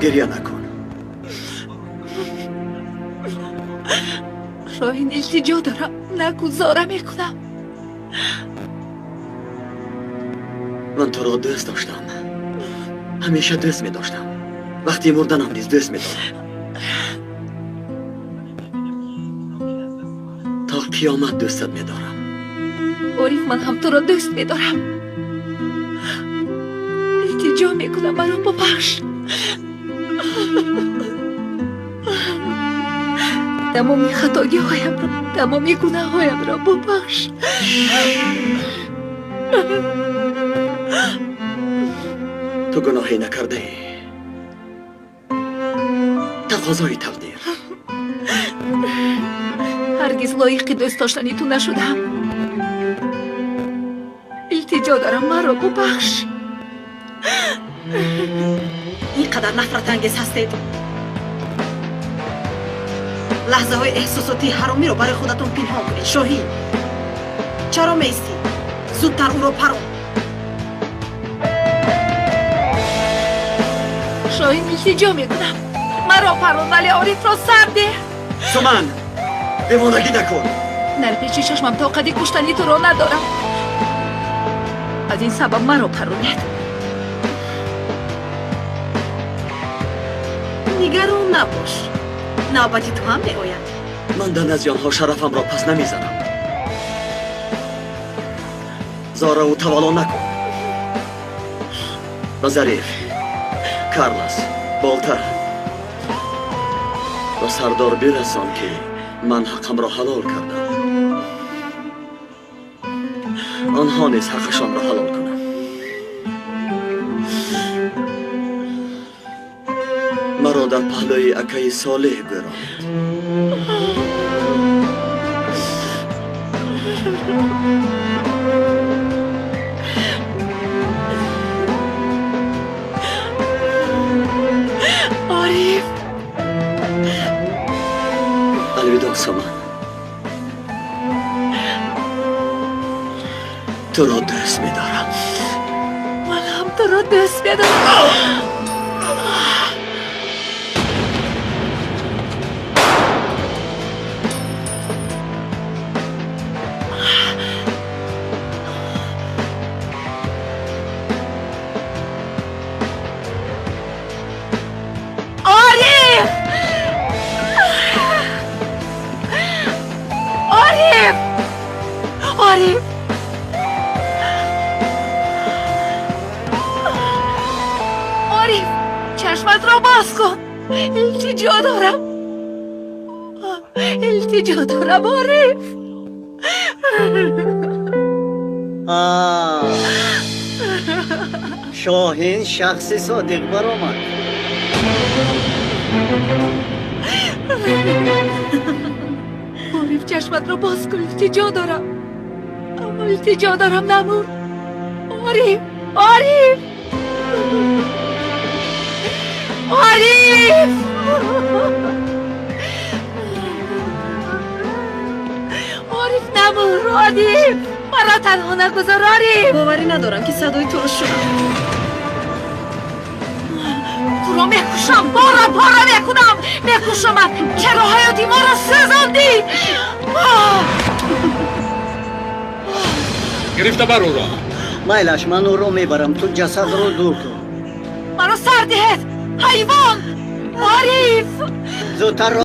Гирья накун. Шоҳин, илтиҷо дорам, нагӯ, зора мекунам. Ман туро дӯст доштам. Ҳамеша дӯст медоштам. Вақти мурданам низ дӯст медорам. То қиёмат дӯстат медорам. Ориф, ман ҳам туро дӯст медорам. Илтиҷо мекунам, маро бубахш. Тамоми хатогиҳоямро, тамоми гуноҳҳоямро бубахш. Ту гуноҳе накардаӣ. Тақозои тақдир. Ҳаргиз лоиқи дӯст доштани ту нашудам. Илтиҷо дорам, маро бубахш. Ин қадар нафратангез ҳастед. Лаҳзаҳои эҳсосотии ҳаромиро барои худатон пинҳон кунед. Шоҳин, чаро меистӣ? Зудтар ӯро парон. Шоҳин, илтиҷо мекунам, маро парон, вале Орифро сар деҳ. Суман, девонагӣ накун. Дар пеши чашмам тоқати куштани туро надорам. Аз ин сабаб маро паронед. Нигарон набош, навбати ту ҳам меояд. Ман дар назди онҳо шарафамро пас намезанам. Зораву тавалло накун. Ба Зариф, Карлас, Болта ва сардор бирасон, ки ман ҳаққамро ҳалол кардам. Онҳо низ ҳаққашонро ҳалол кунанд. Маро дар паҳлӯи акаи Солеҳ гӯронед. Ориф! Алвидоъ, Соман. Туро дӯст медорам. Ман ҳам туро дӯст медорам. Ориф! Ориф! Ориф! Ориф, чашматро боз кун. Илтиҷо дорам. Илтиҷо дорам, Ориф. Шоҳин шахси содиқ баромад. Ориф, чашматро боз кун. Илтиҷо дорам. Илтиҷо дорам, намур. Ориф, Ориф! Ориф! Ориф, намур, Ориф! Маро танҳо нагузор, Ориф! Боварӣ надорам, ки садои туро шунавам. Туро мекушам, пора пора мекунам, мекушамат. Чаро ҳаёти моро сӯзондӣ? Гирифта бар ӯро. Майлаш, ман ӯро мебарам, ту ҷасадро дур кун. Маро сар диҳед, ҳайвон! Ориф! Зудтар.